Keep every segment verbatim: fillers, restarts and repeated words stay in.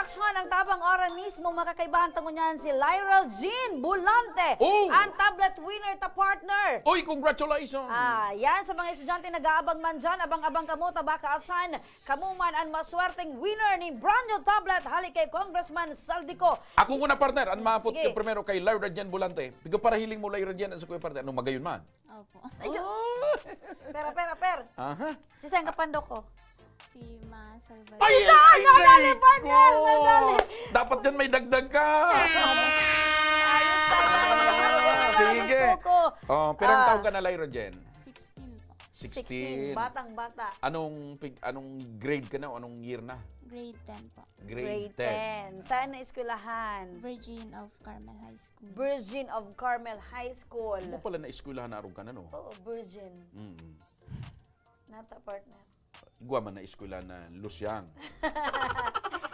Aksyon ang tabang oran mismo, makakaibahan ta ngunyan si Lyra Jean Bulante, Oh! ang tablet winner ta, partner. Uy, congratulations! Ah, yan sa mga estudyante nag-aabang man dyan, abang-abang kamo, tabaka atsan, kamo man ang maswerteng winner ning brand new tablet hali kay Congressman Zaldy Co. Ako muna, partner, ang mapot Sige. Ko primero kay Lyra Jean Bulante. Piga parahiling mo, Lyra Jean, sa kuya, partner, anong magayon man? Opo. Pero, pero, per, Aha. si Senga Pando ko. Si Ma Salvador. Ay, Diyan, ay, wala ay, ni partner, ko. sandali. Dapat dyan may dagdag ka. Ayos na. Ah, sige. Gusto ko. Oh, pero ang Ah. taon ka na, Lyra Jean? sixteen po. sixteen, batang-bata. Anong pig- anong grade ka na o anong year na? Grade ten po. Grade ten. Saan na eskwelahan? Virgin of Carmel High School. Virgin of Carmel High School. Mo pala na eskwelahan na arog ka na, no? Oo, virgin. Mm. Nata, partner. Igwa man na eskwela na Lusyang.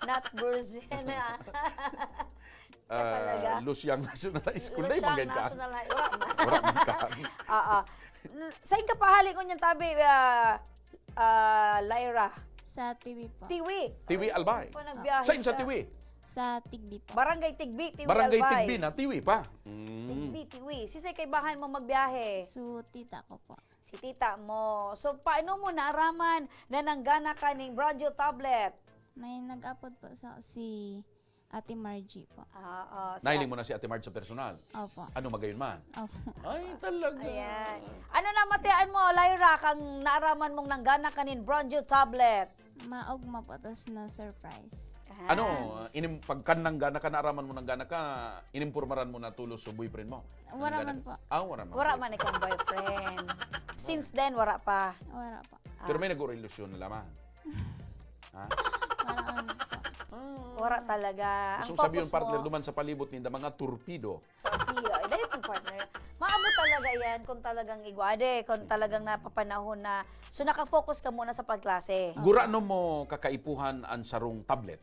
Not virgin, ah. Ah, Talaga? Lusyang National High School. Lusyang Dahil magay ka. National High. Wala na. Wala man ka. Oo. Sa inyo kapahali ko niyang tabi, ah, ah, Lyra. Sa Tiwi po. Tiwi. Tiwi, Albay. Pa nagbiyahe Saan sa ka. Tiwi? Sa Tigbi po. Barangay Tigbi, Tiwi, Barangay Albay. Tigbi na, Tiwi pa. Mm. Tigbi, Tiwi. Sisay kaibahan mo magbiyahe? So, tita ko po. Si tita mo. So, paano mo naaraman na nanggana ka ning brand new tablet? May nag-apod po sa si Ate Margie po. Oo. Si Nahiling mo na si Ate Marge sa personal. Opo. Ano magayon man? Opo. Ay, talaga. Ayan. Ano na matian mo, Lyra, kang naaraman mong nanggana ka nin brand new tablet? Maogma po, tas na-surprise. Ah. Ano, inim, pagkan nanggana ka, naaraman mo nanggana ka, inimpormaran mo na tulos sa boyfriend mo? Wala man Nanggana- po. Ah, wala man. Wala man ikang boyfriend. Since then, wara pa. Wala po. Ah. Pero may nag-ilusyon na lamang. Ha? Wala man po. Wala talaga. Ang Gusto sabihin, focus partner, mo, duman sa palibot ninda, mga torpedo. Torpedo. Ay, dahil po, partner. Maabot talaga yan kung talagang igwade, kung talagang napapanahon na. So, nakafocus ka muna sa pagklase. Gurano mo kakaipuhan ang sarong tablet?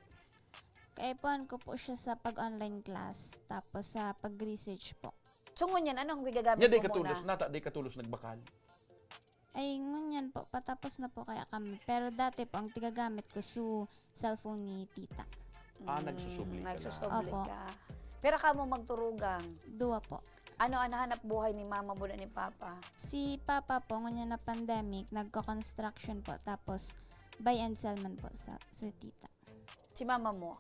Kaipuhan ko po siya sa pag-online class, tapos sa pag-research po. So, ngunyan, anong gigagamit Nya, di mo muna? katulos, nata, di katulos nagbakal. Ay, ngunyan po, patapos na po kaya kami. Pero dati po, ang tigagamit ko, su cellphone ni tita. Ah, Mm, nagsusubli ka lang. Nagsusubli Opo. ka. Pero kamo magturugang. Duwa po. Ano ang hanap buhay ni mama mo ni papa? Si papa po, ngunyan na pandemic, nagko-construction po. Tapos, buy and sell man po sa, sa tita. Si mama mo?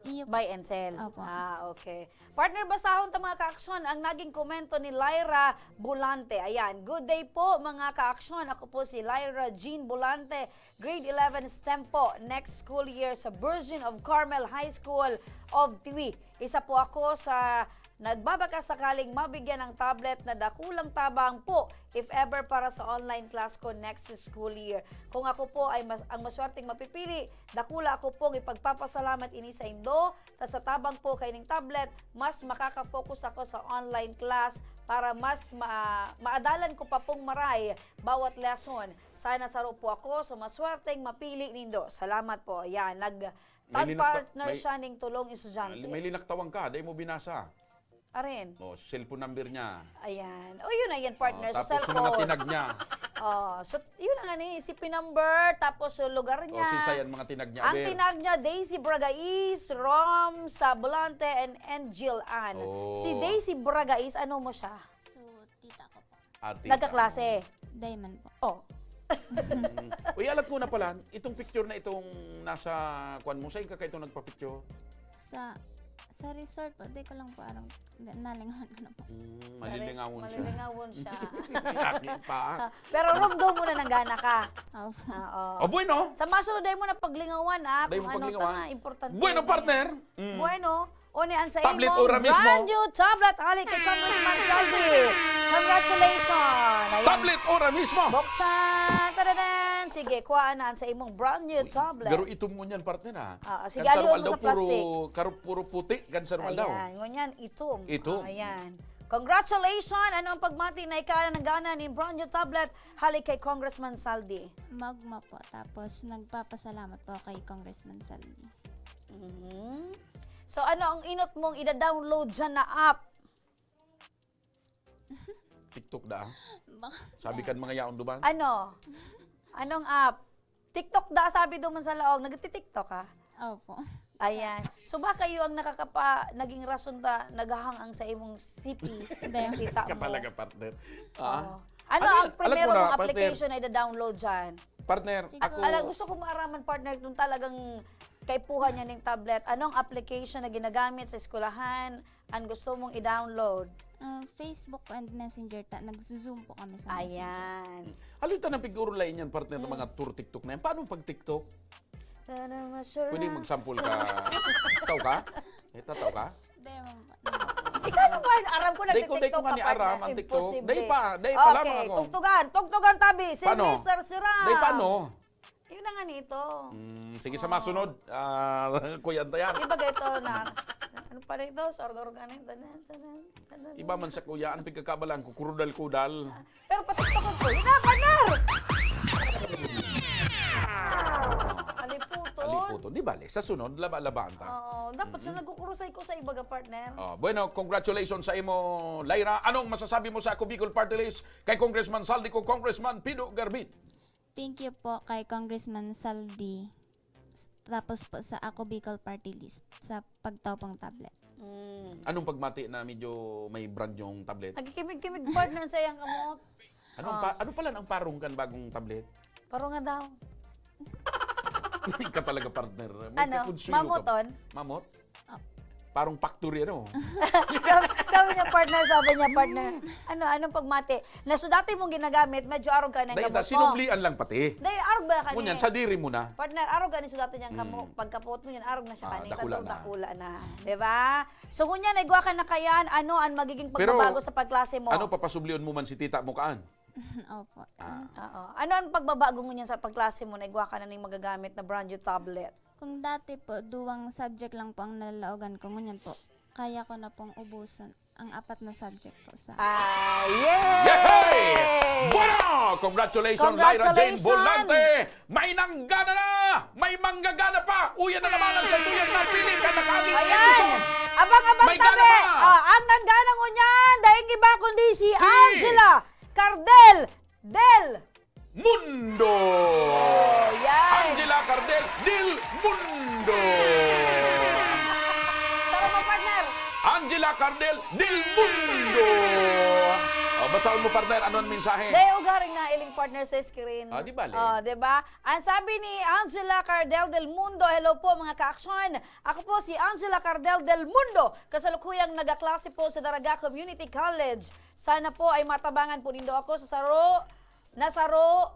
Iyo po. Buy and sell. Opo. Ah, okay. Partner, basahon ta, mga kaaksyon, ang naging komento ni Lyra Bulante. Ayan, "Good day po, mga kaaksyon. Ako po si Lyra Jean Bulante, grade eleven STEM po, next school year sa Virgin of Carmel High School of Tiwi. Isa po ako sa nagbabaka sakaling mabigyan ng tablet na dakulang tabang po if ever para sa online class ko next school year. Kung ako po ay mas, ang maswerteng mapipili, dakula ako pong ipagpapasalamat ini saindo, ta sa tabang po kaining tablet, mas makaka-focus ako sa online class para mas ma- maadalan ko pa pong maray bawat lesson. Sana saro po ako sa maswerteng mapili nindo. Salamat po." Ayan, nag May linak- partner may- siya ning tulong estudyante. May linaktawan ka, dahil mo binasa. Arin. O, cellphone number niya. Ayan. O, yun na yan, partner. O, Sa tapos yung mga cellphone. tinag niya. Oh, so, yun na nga ni, C P number, tapos yung lugar O, niya. si Sayan, mga tinag niya. Ang Abel. Tinag niya, Daisy Bragais, Rom sa Bulante, and, and Jill Ann. Oh. Si Daisy Bragais, ano mo siya? So, tita ko po. Ate Nagkaklase. Diamond po. Oh. Mm. Uy, alat ko na pala, itong picture na itong nasa, kwan mo, saan ka kayo itong nagpa-picture? Sa sa resort po, di ko lang po alam. Di- Nalingawan ko na po. Mm, Sa malilingawon res- siya. Malilingawon siya. Lagi pa. Pero rumdo mo na nanggana ka. Opo. Oo. O, bueno. Sa masunod, dahil mo na paglingawan, ah, Dahil kung mo ano paglingawan. ta, importante. Bueno, Yan. Partner. Mm. Bueno, o ni ang sa Tablet imong ora mismo. Brand new tablet, hali kay Congressman Zaldy. Congratulations. Ayan. Tablet ora mismo. Buksan. Tadadan. Sige, kuha na ang sa imong brand new tablet. Pero itom mo niyan, partner, ha? Ah, sige, Kan sa alihon Rual mo daw, sa plastic. Puro, karo, puro puti, kan sa Rual daw. Ayan, ngunyan, itom. Itom. Ayan. Congratulations! Ano ang pagmati na ikaw ang nanggana nin brand new tablet hali kay Congressman Zaldy? Magma po. Tapos, nagpapasalamat po kay Congressman Zaldy. Mhm. So, ano ang inot mong ida-download dyan na app? TikTok da. Baka- Sabi kan mga yaon duman. Ano? Anong app? TikTok da, sabi duman sa laog. Nagti-TikTok ka? Opo. Ayan. So, baka iyo ang nakakapa-, naging rason ta naghahang ang sa imong C P, Hindi. nakita Ka mo. talaga, partner. Ah? Oo. Ano Ano ang yun? Alam primero ko na, mong partner. application na ida-download dyan? Partner, Siguro ako Ala, gusto ko maaraman, partner, kung talagang kaipuhan niya ning tablet. Anong application na ginagamit sa eskwelahan ang gusto mong i-download? Ah, Facebook and Messenger ta, nagzo-Zoom po kami sa Messenger. Ayan. Halita na pigurulay niyan, partner, ng Mm. mga tour TikTok na yan. Paano pag TikTok? Sana ma-sure Pwede na. mag-sample ka. Tao ka? Eh, tataw ka? Hindi, ma'am. Ikaw naman, aram ko Day ko, day ko nagtitiktok nga ka, ni Aram partner. ang TikTok. Imposible. Day pa, day pa lamang Okay, ako. tugtugan. Tugtugan tabi, si Paano? Mister Siram. Day paano? Yun na nga nito. Mm, sige, sa Oh. masunod, ah, Kuya Antayan. Iba ga ito na, ano pa rin ito? Sa organ-organ, tanan, tanan, tanan. Iba man sa kuya, ang pagkakabalaan ko, kurudal-kudal. Pero patiktok ko, yun na, partner! Aliputon. Aliputon. Di bale, sa sunod, laba-labaan ta. Oo, dapat siya Mm-mm. nagkukurusay ko sa iba ga, partner. Oh, bueno, congratulations sa imo, Lyra. Anong masasabi mo sa Ako Bicol Party List kay Congressman Saldi ko, Congressman Pido Garbin? Thank you po kay Congressman Saldi. S-, tapos po sa Ako Bicol Party List, sa pagtaw pong tablet. Mm. Anong pagmati na medyo may brand yung tablet? Nagkikimig-kimig, partner, sa iyang kamot. Anong Oh. pa-, ano pala ang parong kan bagong tablet? Parong nga daw. Ika talaga, partner. May Ano? kakonsuelo ka. Mamoton? Mamot? Oh. Parang factory, ano? Sabi, sabi niya, partner, sabi niya, partner. Ano, anong pagmati? Na so dati mong ginagamit, medyo arog ka na Dahil gamot ta, mo. sinublian lang pati. Dahil arog ba ka Ngunyan, ni? sa diri mo na. Partner, arog ka ni so dati niyang kamo. Mm. Pagkapot mo yan, arog na siya Ah, kani. dakula Katong na. dakula na. Di ba? So, ngunyan, igwa ka na kayan, ano ang magiging Pero, pagbabago sa pagklase mo? ano, papasublion mo man si tita mo kaan? Opo. Ah. Oo. Ano ang pagbabago ngunyan sa pagklase mo na igwa ka na ning magagamit na brand new tablet? Kung dati po, duwang subject lang po ang nalalaogan ko. Ngunyan po, kaya ko na pong ubusan ang apat na subject po sa Ah, yay! Yay! Bueno! Congratulations, Lyra Jane Congratulations! Volante! May nanggana na! May manggagana pa! Uyan na naman ang saituyang napili kay nakaaging Ayan! episode! Abang-abang May tabi! gana pa! Ah, ang nanggana ngunyan, daing iba kundi si Si Angela Cardel del Mundo! Oh, yan! Angela Cardel del Mundo! Tara mo, partner! Angela Cardel del Mundo! Oh, basahon mo, partner, ano ang mensahe? Dahil ugaring na iling partner sa screen. Ah, di bale. Oh, di ba? Ang sabi ni Angela Cardel del Mundo, "Hello po, mga ka-aksyon. Ako po si Angela Cardel del Mundo. Kasalukuyang nagaklase po sa Daraga Community College. Sana po ay matabangan po nindo ako sa saro, na saro,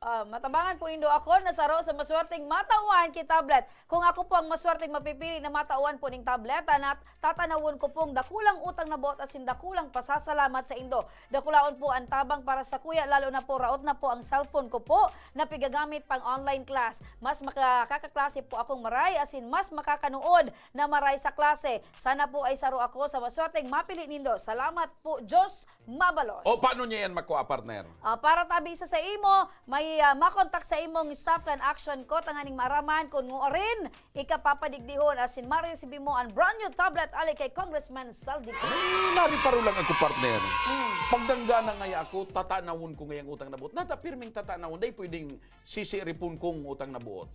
ah, matabangan po nindo ako na saro sa maswerteng matawan ki tablet. Kung ako po ang maswerteng mapipili na matawan po ning tablet, ah, nat-, tatanawon ko pong dakulang utang na buot asin dakulang pasasalamat sa indo. Dakulaon po ang tabang para sa kuya, lalo na po raot na po ang cellphone ko po na pigagamit pang online class. Mas makakakaklase po akong maray, asin mas makakanood na maray sa klase. Sana po ay saro ako sa maswerteng mapili nindo. Salamat po, Diyos mabalos." O, paano niya yan makuha, partner? Ah, para tabi sa sa imo, may, ah, makontak sa imong staff kan Action ko, tanganing maaraman kun nguarin ika papadigdihon asin maresibi mo an brand new tablet ali kay Congressman Saldi. Ay, nariparo lang ako, partner. Mm. Pagdanggana ngaya ako, tatanawon ko ngayang utang na buot. Nata, pirming tatanawon, dai pwedeng sisiripon kong utang na buot.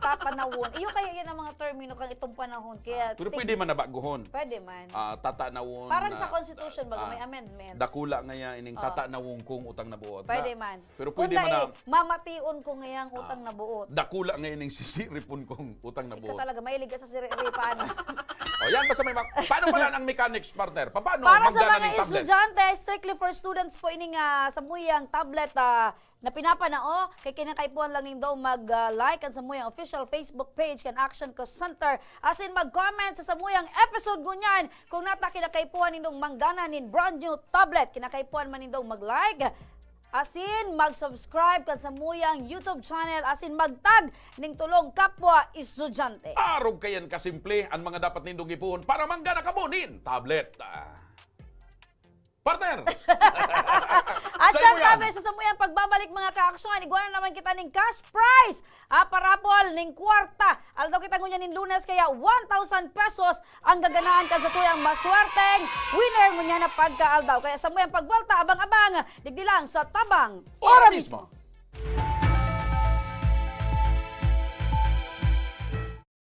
Tatanawon. Iyo kaya yan ang mga termino kang itong panahon. Kaya Ah, pero ting- pwede man na baguhon. Pwede man. Ah, tatanawon Parang na, sa Constitution, bago ah, may amendments. dakula ngaya ining Oh. tatanawon kong utang na buot. Pwede Na, man. Pero Kung pwede man dai, na mamation ko ngayang Ah, utang na buot. dakula ngaya ining sisiripon kong utang na Ikaw buot. talaga, mahilig ka sa siri-, ripan. O, yan, basta may ma-, paano pala ang mechanics, partner? Paano Para sa manggana mga ning tablet? estudyante, strictly for students po ining, ah, samuyang tablet, ah, na pinapanao, kay kinakaipuhan lang nindo mag, ah, like an samuyang official Facebook page kan Action Call Center. Asin mag-comment sa samuyang episode ngunyan. Kung nata kinakaipuhan nindong manggana nin brand new tablet, kinakaipuhan man nindong mag-like. Asin mag-subscribe kan samuyang YouTube channel. Asin mag-tag ning tulong kapwa estudyante. Arog kayan kasimple an mga dapat nindong ipuhon para manggana kamo nin tablet. Ah. Partner! At Sa syempre, imo yan. Tabi, sa samuyang pagbabalik, mga kaaksyon, igwa na naman kita ning cash prize. Ah, parapol ning kwarta. Aldaw kita ngunyan nin Lunes, kaya one thousand pesos ang gaganaan kan satuyang maswerteng winner ngunyan na pagkaaldaw. Kaya samuyang pagbuwelta, abang-abang, digdi lang sa Tabang Ora Ora mismo. mismo.